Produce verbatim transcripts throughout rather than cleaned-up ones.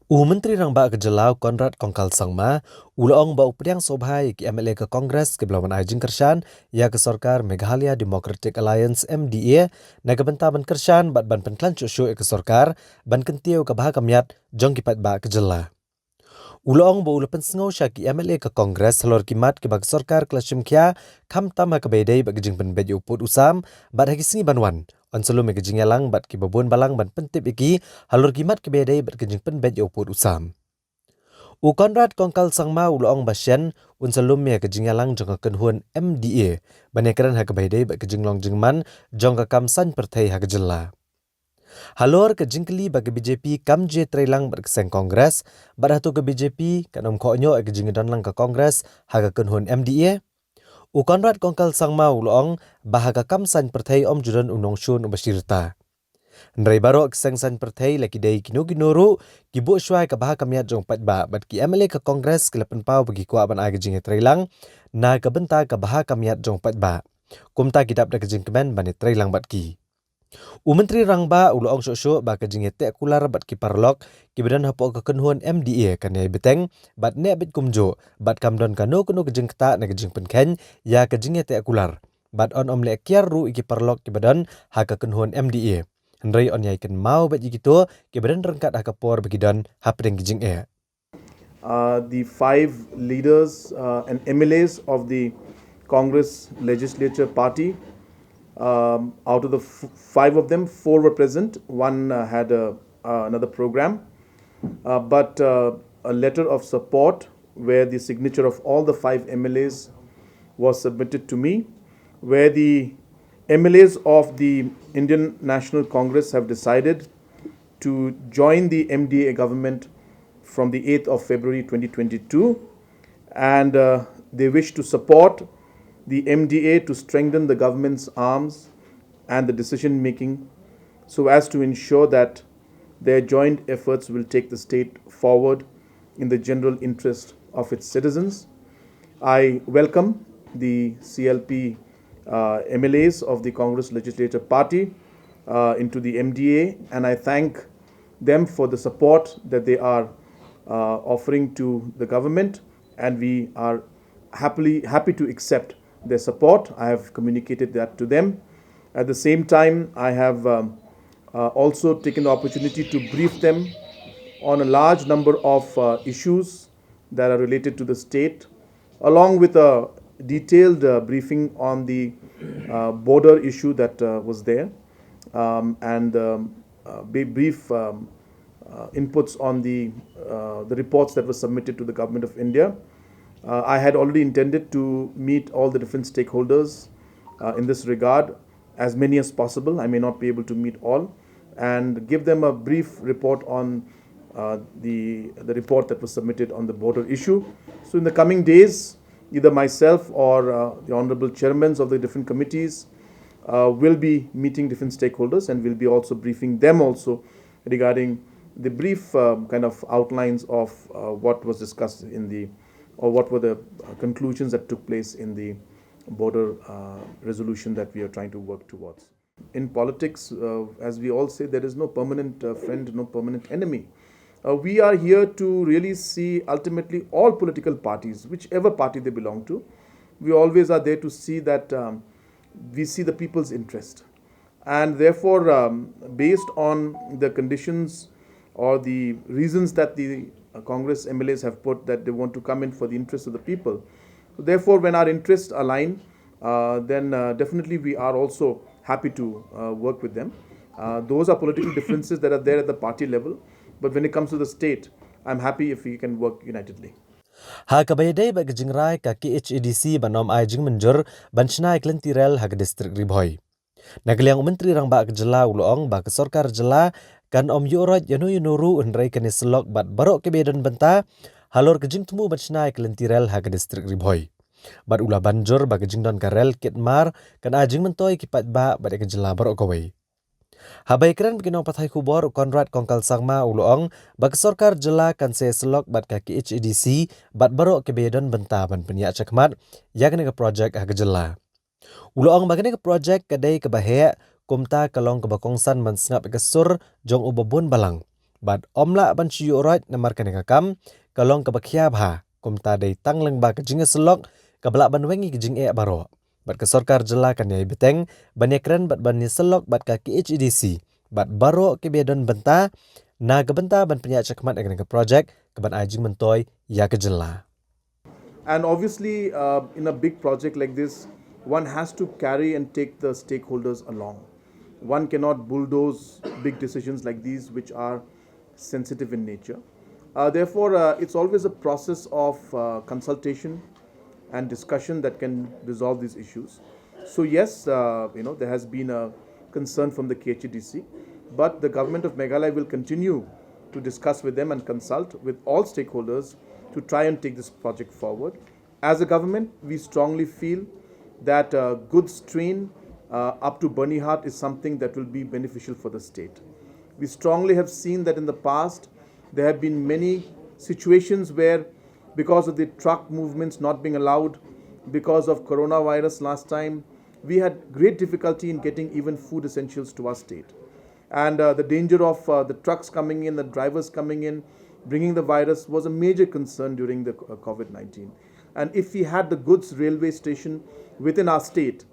U Myntri Rangbah ka jylla u Conrad Kongkal Sangma u la ong ba u pdiang sngewbha ïa ki M L A ka Congress kiba la wan ai jingkyrshan ïa ka sorkar Meghalaya Democratic Alliance M D A na ka bynta ban kyrshan bad ban pynkhlaiñ shuh shuh ïa ka sorkar ban kyntiew ka bha ka miat jong ki paidbah ka jylla. U la ong ba u la pynsngew sha ki M L A ka Congress halor ki mat kiba ka sorkar ka la shim khia, khamtam ha kaba ïadei bad ka jingpynbeit ïa u pud u sam, bad ha ki sngi ban wan un sa lum ïa ka jingïalang bad kiba bun balang ban pyntip ïa ki halor ki mat kiba ïadei bad ka jingpynbeit ïa u pud u sam. U Conrad Kongkal Sangma u la ong ba shen un sa lum ïa ka jingïalang jong ka kynhun M D A ban ïakren ha kaba ïadei bad ka jinglong jingman jong ka kam saiñ pyrthei ha ka jylla. Halor ka jingkylli ba ka B J P kam ju treilang bad ka seng Congress, bad hato ka B J P kan ym khohñioh ïa ka jingdon lang ka Congress ha ka kynhun M D A, u Conrad Kongkal Sangma u la ong ba ha ka kam saiñ pyrthei ym ju don u nongshun uba shi rta. Hynrei baroh ki seng saiñ pyrthei, la ki dei kino kino ruh, ki buh shuwa ïa ka bha ka miat jong u paidbah, bad ki M L A ka Congress ki la pynpaw ba ki kwah ban ai ka jingïatreilang na ka bynta ka bha ka miat jong u paidbah. Kumta ki dap da ka jingkmen ban ïatreilang bad ki. U Myntri Rangbah u la ong shuh shuh ba ka jingïateh kular bad ki paralok kiba don hapoh ka kynhun M D A kan ïai bteng bad neh beit kumjuh, bad kam don kano kano ka jingktah na ka jingpynkheiñ ïa ka jingïateh kular, bad yn ym leh kiar ruh ïa ki paralok kiba don ha ka kynhun M D A. Hynrei yn ïai kynmaw beit ïa kito kiba don ryngkat ha ka por ba ki don hapdeng ki jingeh. Uh, the five leaders, uh, and M L As of the Congress Legislature Party. Um, out of the f-, five of them, four were present. One, uh, had a, uh, another program. Uh, but, uh, a letter of support where the signature of all the five M L As was submitted to me, where the M L As of the Indian National Congress have decided to join the M D A government from the eighth of February twenty twenty-two, and, uh, they wish to support the M D A to strengthen the government's arms and the decision making so as to ensure that their joint efforts will take the state forward in the general interest of its citizens. I welcome the C L P, uh, M L As of the Congress Legislature Party, uh, into the M D A, and I thank them for the support that they are, uh, offering to the government, and we are happily, happy to accept their support. I have communicated that to them. At the same time, I have, um, uh, also taken the opportunity to brief them on a large number of, uh, issues that are related to the state, along with a detailed, uh, briefing on the, uh, border issue that, uh, was there, um, and, um, uh, bri-, brief, um, uh, inputs on the, uh, the reports that were submitted to the Government of India. Uh, I had already intended to meet all the different stakeholders, uh, in this regard, as many as possible. I may not be able to meet all, and give them a brief report on, uh, the, the report that was submitted on the border issue. So in the coming days, either myself or, uh, the honorable chairmans of the different committees, uh, will be meeting different stakeholders, and will be also briefing them also regarding the brief, um, kind of outlines of, uh, what was discussed in the, or what were the, uh, conclusions that took place in the border, uh, resolution that we are trying to work towards. In politics, uh, as we all say, there is no permanent, uh, friend, no permanent enemy. Uh, we are here to really see ultimately all political parties, whichever party they belong to. We always are there to see that, um, we see the people's interest. And therefore, um, based on the conditions or the reasons that the, uh, Congress M L As have put, that they want to come in for the interest of the people, therefore, when our interests align, uh, then, uh, definitely we are also happy to, uh, work with them. Uh, those are political differences that are there at the party level. But when it comes to the state, I'm happy if we can work unitedly. Ha kaba ïadei bad ka jingrai ka K H A D C ban ym ai jingmynjur ban shna ïa ka lynti rel ha ka district Ri Bhoi, na ka liang u Myntri Rangbah ka jylla u la ong ba ka sorkar jylla kan ym ïuh roit ïano ïano ruh, hynrei kan ïa syllok bad baroh kiba ïadon bynta halor ka jingthmu ban shna ïa ka lynti rel ha ka district Ri Bhoi. Bad u la ban jur ba ka jingdon ka rel kit mar kan ai jingmyntoi ïa ki paidbah bad ïa ka jylla baroh kawei. Haba ïakren bad ki nongpathai khubor, u Conrad Kongkal Sangma u la ong ba ka sorkar jylla kan sa ïa syllok bad ka K H A D C bad baroh kiba ïadon bynta ban pynïaid shakhmat ïa kane ka projek ha ka jylla. U la ong ba kane ka projek ka dei kaba heh, kumta ka long kaba kongsan ban sngap ïa ka sur jong uba bun balang, bad ym lah ban shu ïuh roit namar kane ka kam ka long kaba khia bha, kumta dei tang lyngba ka jingïasyllok kaba lah ban weng ïa ki jingeh baroh. Bad ka sorkar jylla kan ïai bteng ban ïakren bad ban ïasyllok bad ka K H A D C bad baroh kiba ïadon bynta na ka bynta ban pynïaid shakhmat ïa kane ka projek kaban ai jingmyntoi ïa ka jylla. And obviously, uh, in a big project like this, one has to carry and take the stakeholders along. One cannot bulldoze big decisions like these, which are sensitive in nature. Uh, therefore, uh, it's always a process of uh, consultation and discussion that can resolve these issues. So yes, uh, you know, there has been a concern from the K H A D C, but the government of Meghalaya will continue to discuss with them and consult with all stakeholders to try and take this project forward. As a government, we strongly feel that a goods train uh, up to Byrnihat is something that will be beneficial for the state. We strongly have seen that in the past, there have been many situations where, because of the truck movements not being allowed, because of coronavirus last time, we had great difficulty in getting even food essentials to our state. And uh, the danger of uh, the trucks coming in, the drivers coming in, bringing the virus was a major concern during the uh, COVID nineteen. And if we had the goods railway station within our state,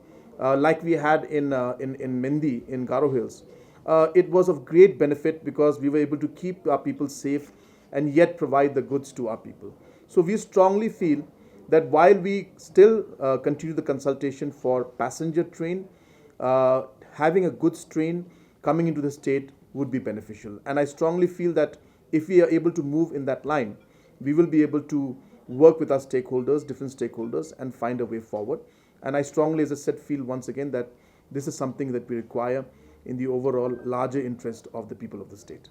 uh, like we had in, uh, in, in Mendi, in Garo Hills, uh, it was of great benefit because we were able to keep our people safe and yet provide the goods to our people. So we strongly feel that while we still uh, continue the consultation for passenger train, uh, having a goods train coming into the state would be beneficial. And I strongly feel that if we are able to move in that line, we will be able to work with our stakeholders, different stakeholders, and find a way forward. And I strongly, as I said, feel once again that this is something that we require in the overall larger interest of the people of the state.